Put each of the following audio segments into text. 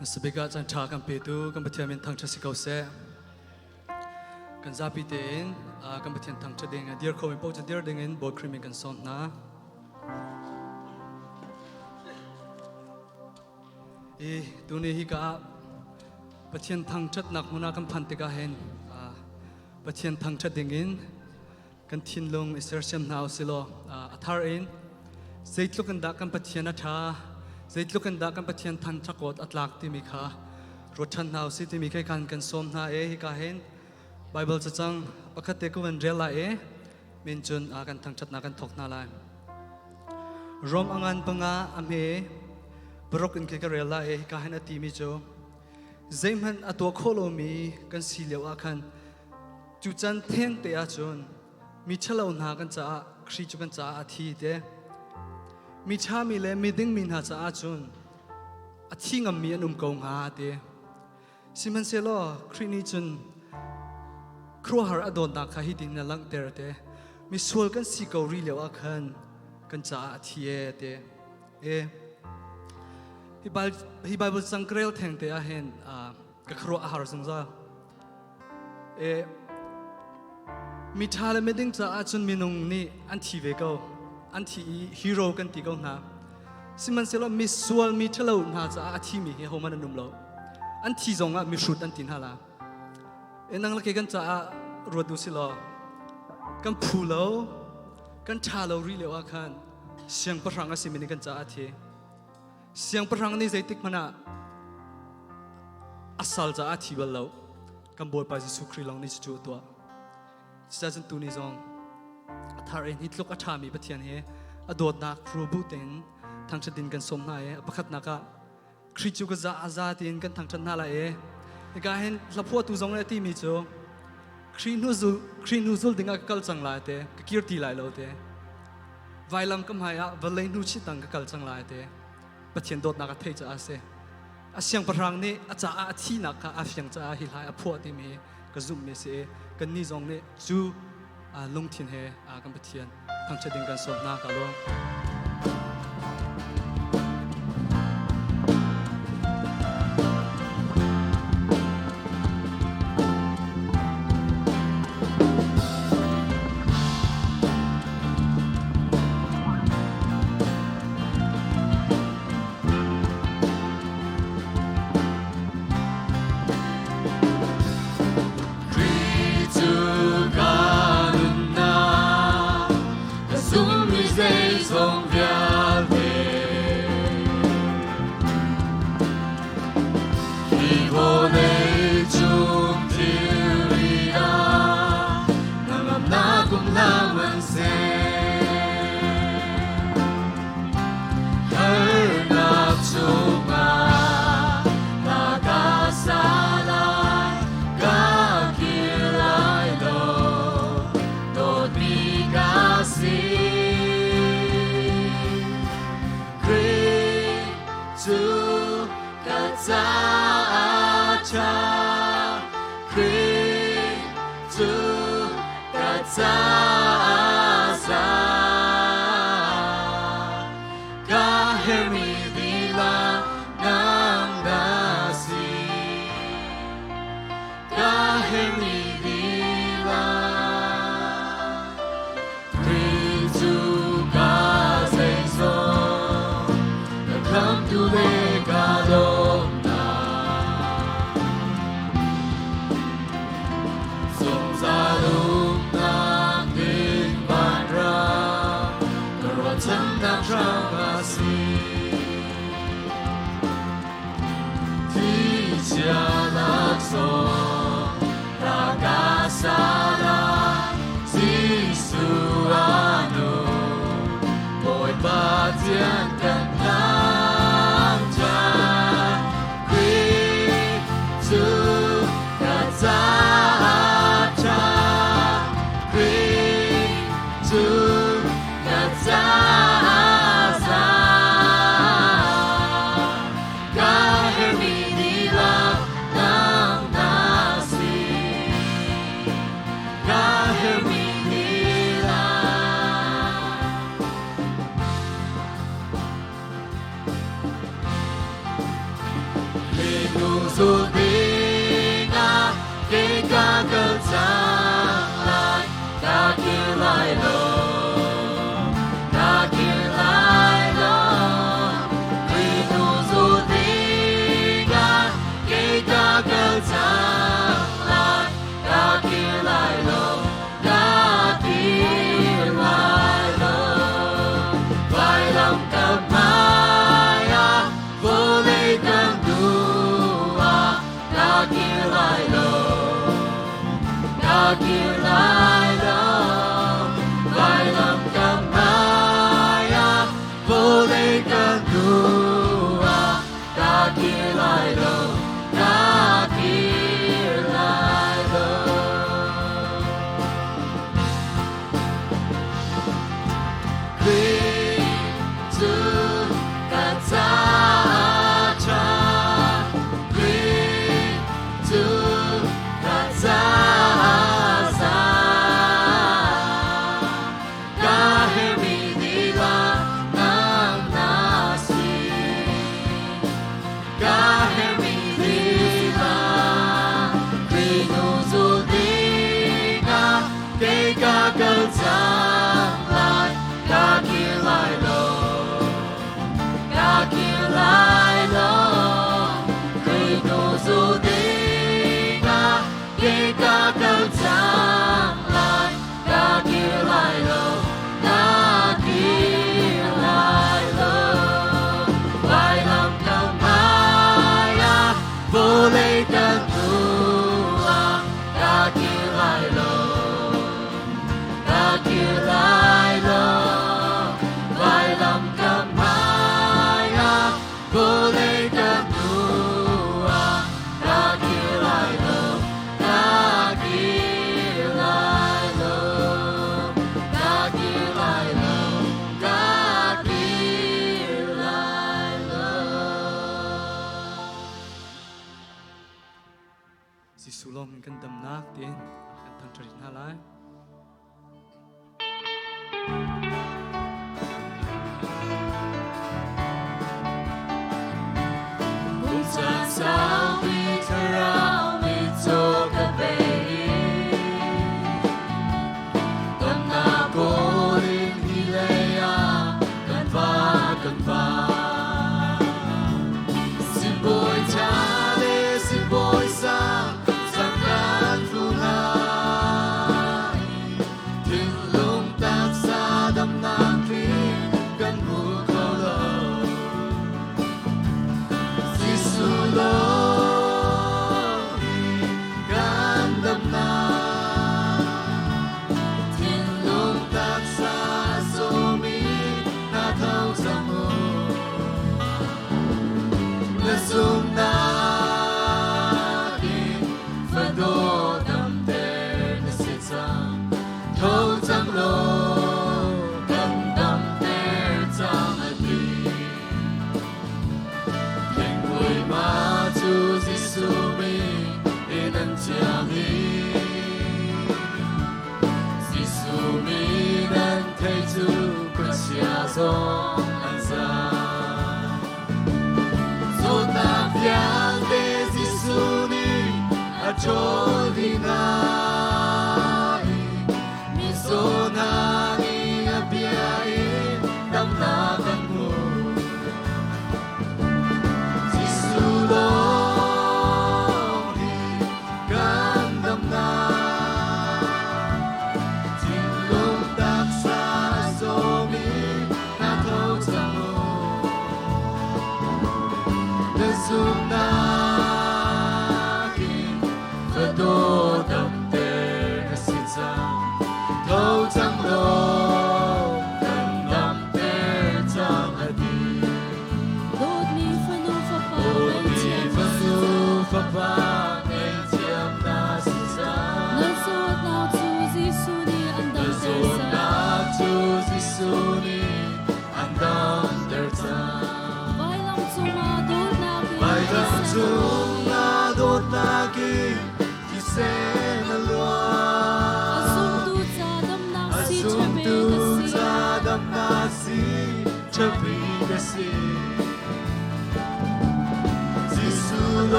Hmasabik ah caan ṭha kan petu kan Pathian min thangṭhat si ko seh. Kan zapi tein kan Pathian thangṭhat ding dir khomi paoh cu dir ding in Bawi Khrih min kan sawm hna. I tuni hi ka ah Pathian thangṭhatnak hmun ah kan phan tikah hin Pathian thangṭhat ding in kan thinlung i sersiam hna usilaw a thar in zeitluk in dah kan Pathian a ṭha, zeitluk in dah kan Pathian thangṭhat a tlak timi kha ruat ṭhan hna usih timi khi kan kan sawm hna e. Hika hin Bible cacang pakhat te ku van rel lai e, min cun kan thangṭhatnak kan thawk hna lai. Rom a ngan panga a hme paruk in khi ka rel lai e. Hika hin a timi cu zeihmanh a tuah khawh lomi kan si lio ah khan cu can theng te ahcun mi ṭhalo hna kan caah Khrih cu kan caah a thi te. Mi ṭhami le miding mi hna caah cun a thi ngammi an um ko hnga te. Sihmanhsehlaw Khrih nih cun khuaruahhar a dawtnak kha hitin a langhter te. Misual kan si ko rih lio ah khan kan caah a thi e te. E hi Bible cang ka rel theng te ah hin ka khuaruah a har zungzal. E, miṭha le miding caah cun minung nih an thi ve ko. An thi i hero kan ti ko hna. Sihmanhsehlaw misual mi ṭhalo hna caah a thimi hi hohmanh an um lo. An thi zongah mihrut an ti hna la. E, nang le kei kan caah ruat u si law, kan phu lo, kan ṭha lo rih lio ah khan siangpahrang a simi nih kan caah a thi. Siangpahrang nih zeitik hmanh ah a sal caah a thi bal lo. Kan Bawipa Jesuh Khrih lawng nih cucu a tuah. Cucaah cun tuni zong a thar in hi tluk a ṭhami Pathian hi a dawtnak rubu tein thangṭhat din kan sawm hna i a pakhatnak ah Khrih cu ka za a za tiin kan thangṭhat hna lai i hika hin hlaphuahtu zong nih a timi cu Khrih hnu zul Khrih hnu zul dingah ka kal cang lai te, ka kir ti lai lo te, vailam ka hmai ah vawlei hnu chih tang ka kal cang lai te. Pathian dawtnak a theih caah a si. A siangpahrang nih a caah a thihnak kha a fiang caah hi hlai a phuah timi ka zumhmi a si i kannih zong nih cu lungthin he kan Pathian thangṭhat ding kan sawm hna. Ka lawm. Khrih cu ka nunnak, ka zummi zeizong vialte. Hi vawlei cung thilri ah hnangamnak um hlah hmanhseh. Harnak chungah hla ka sa lai, ka kir lai lo, dawtmi ka si. Khrih cu ka caah ṭha, Khrih cu ka caah za. Ka hermi dihlak nang na si. Ka hermi dihlak. Khrih cu ka zeizong, ka khamtu le ka lawmnak. Zungzal umnak. kir lai lo. Vailam kam hmai ah vawlei kan hnu ah ka kir lai lo, ka kir lai lo. Khrih cu ka caah ṭha, Khrih cu ka caah za. Ka herhmi lila nang na si. Ka herhmi lila Khrih hnu zul dingah kei ka kal cang lai, ka kir lai lo, ka kir lai lo. Khrih hnu zul dingah kei ka kal cang lai, ka kir lai lo, ka kir lai lo. Vailam kam hmai ah vawlei kan hnu ah ka kir lai lo, ka kir lai lo. Vailam kam hmai ah vawlei kan hnu ah ka kir lai lo, ka kir lai lo, ka kir lai lo, ka kir lai lo. Jesuh lawng in kan damnak tiin kan thangṭhat hna lai. Kum caan saupi thlarau mitcaw ka bei, damnak kawl in hi lei ah kan va kan va. Sibawi ṭha le sibawi sang sang kan tlu hna.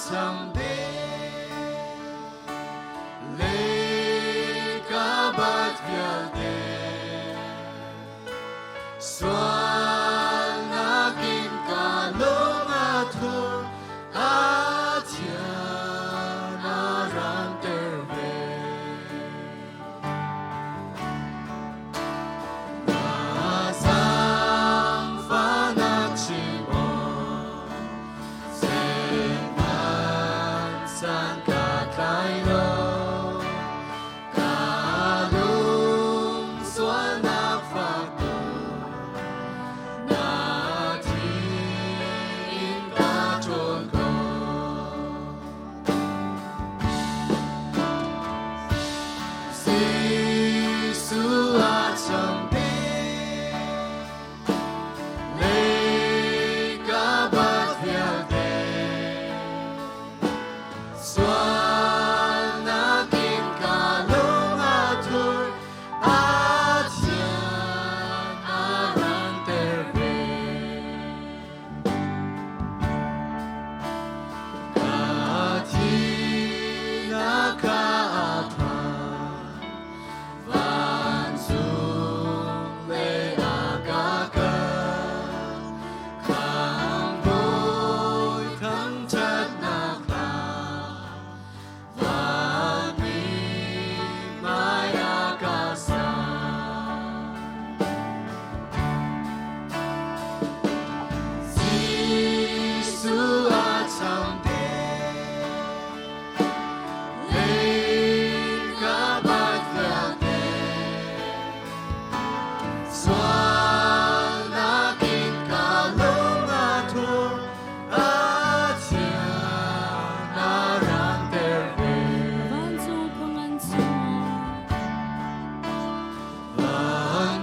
cham ding lei ka bat vialte sualnak in ka lung a thur a thian a ranter ve. Zaangfahnak chim awk zeihmanh san ka tlai lo. Ka lung sualnak fak tuk na thi in ka ṭawl ko. Jesuh a cham ding lei ka bat vialte sualnak in ka lung a thur a thian a ranter ve. Ka thinak ka phan vancung lei a ka kal khamhbawi thangṭhatnak hla vanmi hmai a ka sa. Jesuh a cham ding lei ka bat vialte sualnak in ka lung a thur a thian a ranter ve. Vancung khua ngan chungah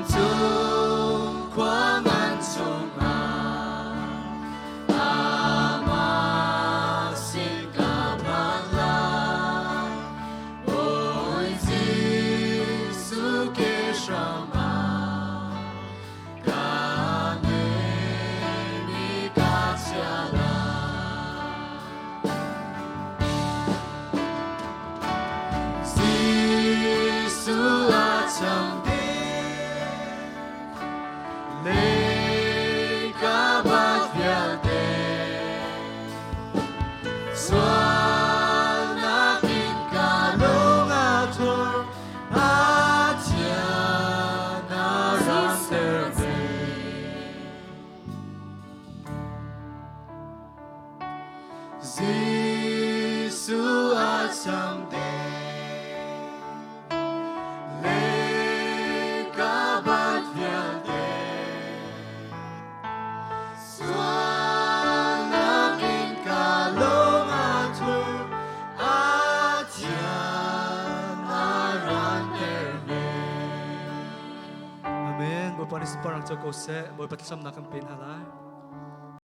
Vancung khua ngan chungah amah sin ka phan lai. Bawi Jesuh ke hram ah ka ngeihmi ka chia lai. Jesuh a cham ding lei ka bat vialte sualnak in ka lung a thur a thian a ranter ve. Jesuh a cham ding lei ka bat vialte sualnak in ka lung a thur a thian a ranter ve. Amen. Bawipa nih sunparnak co ko seh. Bawipa thlacamnak kan pe hna lai.